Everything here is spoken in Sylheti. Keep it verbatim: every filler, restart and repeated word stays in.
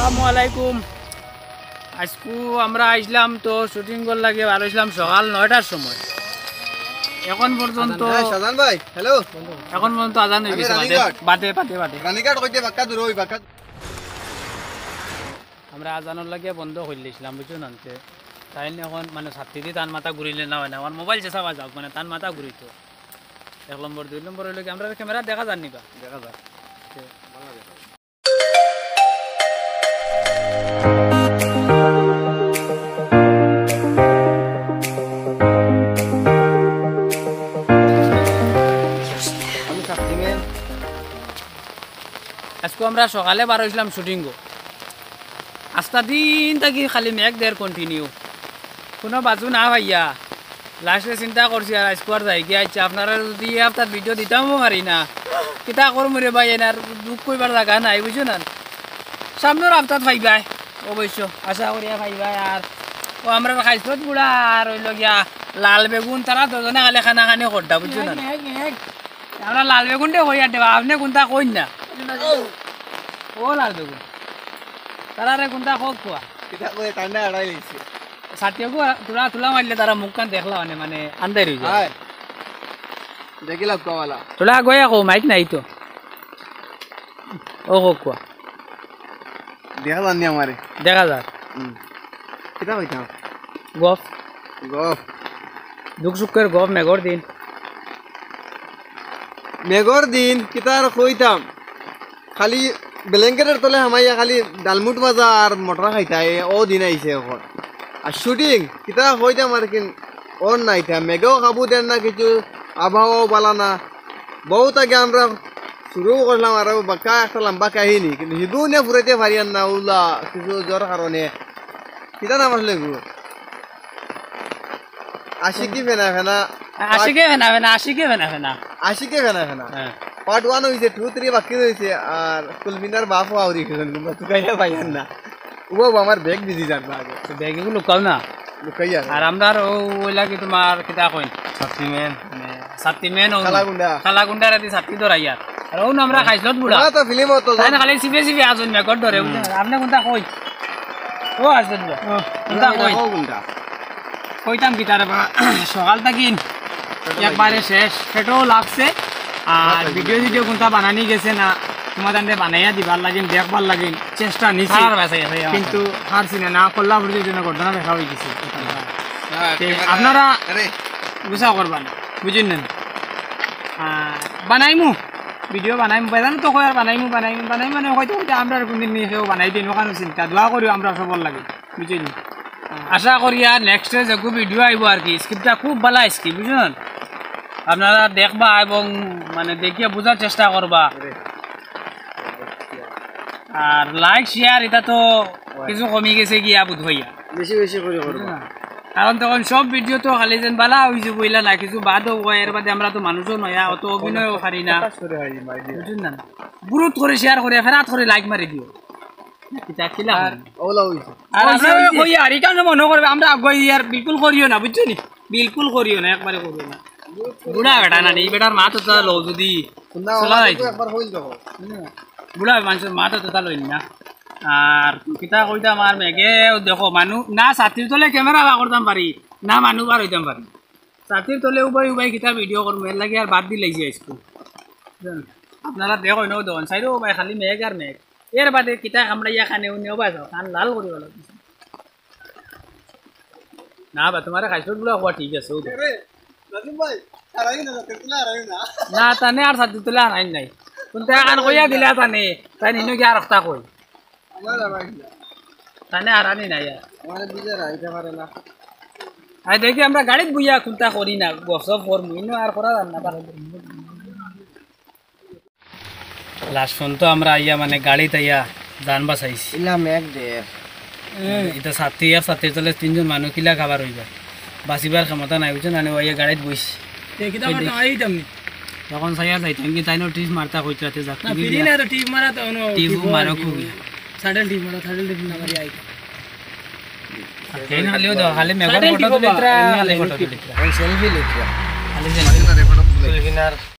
আসসালামু আলাইকুম। আইজকু আমরা আইছলাম তো শুটিং করার লাগি, বার অইছলাম সকাল নয়টার সময়। এখন পর্যন্ত এই শাহজাহান ভাই, হ্যালো। এখন পর্যন্ত আজান অই গেছে। বাদে, বাদে, বাদে, বাদে। রানীঘাট কইতে বাক্কা দূর অই, বাক্কা। আমরা আজানর লাগিয়া বন্ধ করি দিছিলাম, বুঝছো না? তে তাইন এখন মানে ছাত্রী দি তান মাথা ঘুরিলে না অয় না, আমার মোবাইল যে চাবা যাও, মানে তান মাথা ঘুরিতো। এক নম্বর, দুই নম্বর অইলো কি, আমরা ক্যামেরা দেখা যার নি বা? দেখা যার। তে আইজকু আমরা সকালে বার অইছলাম শুটিংও, আস্তা দিন থাকি খালি মেঘ দের কন্টিনিউ, কুনু বাজু না পাইয়া। লাস্টে চিন্তা করছি আর আইজকু আর যাইগি। আইচ্ছা, আপনারারে যুদি ই হাপ্তাত ভিডিও দিতামও পারি না, কিতা করমু রে ভাই, এনার দুখ কইবার জাগা নাই, বুঝছো না? সামনর হাপ্তাত পাইবায় অবশ্য, আশা করিয়া পাইবায়। আর অউ আমরার খাইছলত বুড়া আর অইলো গিয়া লাল বেগুন, তারা দুইজনে খালি কানাকানি করতা, বুঝছো না? আমরা লাল বেগুনরে কইয়ার দেবা, আপনে কুনতা কইন না। ও লাল বেগুন, তারারে কুনতা কউক্কা। কিতা কই, ঠান্ডা আড়াই লইছে। ছাত্রীগু তুলা তুলা মারলে তারা মুখখান দেখলা মানে, মানে আন্দাইর অই যায়। হায়। দেখিলা কওয়ালা। তুলা গয়া কও, মাইক নাই তো। ও কউক্কা। দেখা যার নি আমারে। দেখা যার। হুম। কিতা কইতাম? গফ। গফ। দুখ সুখর গফ, মেঘর দিন। মেঘর দিন, কিতা আর কইতাম? খালি ব্ল্যাঙ্কেটর তলে হামাইয়া খালি ডালমুট ভাজা আর মটর খাইতা, এ অউ দিন আইছে এখন। আর শুটিং, কিতা কইতাম আর কি, অর নাইতা, মেঘেও কাবু দের না কিছু, আবহাওয়াও বালা না। বউত আগে আমরা শুরু করলাম আরো বাক্কা একটা লম্বা কাহিনী, কিন্তু হিদুনে ফুরাইতে পারিয়ার না, অউলা কিছু জ্বর কারণে। কিতা নাম আছলো গো? আশিকি ফেনা ফেনা। আশিকে ফেনা ফেনা, আশিকে ফেনা ফেনা। আশিকে ফেনা ফেনা। হ্যাঁ। পার্ট ওয়ান অইছে, টু, থ্রি বাকি রইছে, আর কুলফিনার বাফও আউরি গেছইন, তুকাইয়া পাইয়ার না। ও বাবা, আমার ব্যাগ ভিজি যার না আগে। তো ব্যাগ ইগু লুকাও না। লুকাইয়া। আর আমরার অউ অইলা কি তুমার কিতা কইন? ছাত্রী মেন। মানে, ছাত্রী মেন অউ। কালাগুন্ডা। কালাগুন্ডারে দি ছাত্রী ধরাইয়ার। আর অউ না আমরা খাইছলত বুড়া। তোমরা তো ফিল্ম অত তাইন খালি ছিপে ছিপে আছইন মেঘর ডরে, হুম। বুঝছইন? আপনে কুনতা কই? ও আছে বুড়া। ও, কুনতা কই? ও কুনতা? কইতাম কিতা রে বা, সকাল থাকি একবারে শেষ, পেটও লাগছে। আর ভিডিও টিডিও কুনতা বানানি গেছে না, তুমার তানরে বানাইয়া দিবার লাগিন, দেখবার লাগিন চেষ্টা নিছি। সারার বাসায় আছে, আমার কিন্তু পারছি না, না করলা পরে যে ঘটনা দেখা অই গেছে। হ্যাঁ, তে ক্যামেরা, আপনারা আরে। গুছা করবা না, বুঝছইন না? আহ, বানাইমু, ভিডিও বানাইমু, বেজানো তো কয় আর বানাইমু, বানাইমু, বানাইমু মানে কইতে কইতে আমরার কুনদিন নি কেউ বানাই দিন, অখান চিন্তা, দোয়া করিও আমরার সবর লাগি, বুঝছইন নি? আশা করি আর নেক্সটে যেগু ভিডিও আইবো আর কি, স্ক্রিপ্টটা খুব বালা স্ক্রিপ্ট, বুঝছইন? আপনারা দেখবা এবং মানে দেখিয়া বুঝার চেষ্টা করবা। আর লাইক শেয়ার ইতা তো কিছু কমি গেছে গিয়া বুধ ভাইয়া। বেশি বেশি করি করবা। কারণ তখন সব ভিডিও তো খালি যেন বালা অইছে বইলা না, কিছু বাদও অয়, এর বাদে আমরা তো মানুষও নয়া, অত অভিনয়ও পারি না। বুঝছইন না? গুরুত করি শেয়ার করি, ফেরাত করি লাইক মারি দিও। কিতা কিলা আর অয়? অলা অইছে। আর আমরা অইছে। কই আর ইখান মনো করবে, আমরা আগুয়াই আর বিলকুল করিও না, বুঝছো নি? বিলকুল করিও না, একবারে করিও না। বুড়া বেটা না, ই বেটার মাত অততা লও যদি। না, চলা যাইতো। একবার হইল দেখো। বুড়া মানষর মাত অততা লইন না। আর কিতা কইতাম আর মেঘে দেখো, মানু না ছাতির তলে ক্যামেরা বার করতাম পারি, না মানু বার অইতাম পারি। ছাতির তলে উবাই উবাই কিতা ভিডিও করমু, এর লাগি আর বাদ দিলাইছি আইজকু। আপনারা দেখইন, অউ দেখইন, সাইডো উবাই খালি মেঘ আর মেঘ। এর বাদে কিতা কামড়াইয়া খানে উনি অবাই যাও, কান লাল করি ভালা। না বা, তুমারে খাইছলত বুড়া কওয়া ঠিক আছে, অউ দেখো। আরে, নাজিম ভাই, হারাই না, ছাতির তলে হারাই না। না, তানে আর ছাতির তলে হারাই নাই। কুনতা এখান কইয়া দিলা তানে, তাইন ইনো গিয়া আর একটা কই। আমার হারাই না। তানে হারানি নাই আর। আমারে বুঝে রাইতে পারে না। আই দেখি আমরা গাড়িত বইয়া কুনতা করি না, গফসফ করমু, ইনো আর করা যার না, পারে। লাস্ট পর্যন্ত আমরা আইয়া মানে গাড়িত আইয়া জান বাঁচাইছি। ইলা মেঘ দের। ইতা ছাতি আর ছাতির তলে তিনজন মানুষ কিলা খাবার অইবা? বাঁচিবার ক্ষমতা নাই, বুঝছো না? নে, ওই গাড়িত বইছি। তে কিতা ওই করতাম? দেখ। আইতাম নি। তখন চাইয়া যাইতাম কি, তাইনও টিপ মারতা কইতরা তে যাক। না, ফিরি না তো টিপ মারা তো অনো টিপ টিপ মারো আর কি। খুবই। সাডেন টিপ মারা, সাডেন টিপ না মারি আইতাম। আর কেন খালি ওই দেখো, খালি মেঘর সাডেন ফটো টিপ তুলিতরা, খালি ফটো তুলিতরা। ওই সেলফি লইতরা। খালি সেলফি। তুলবিনার।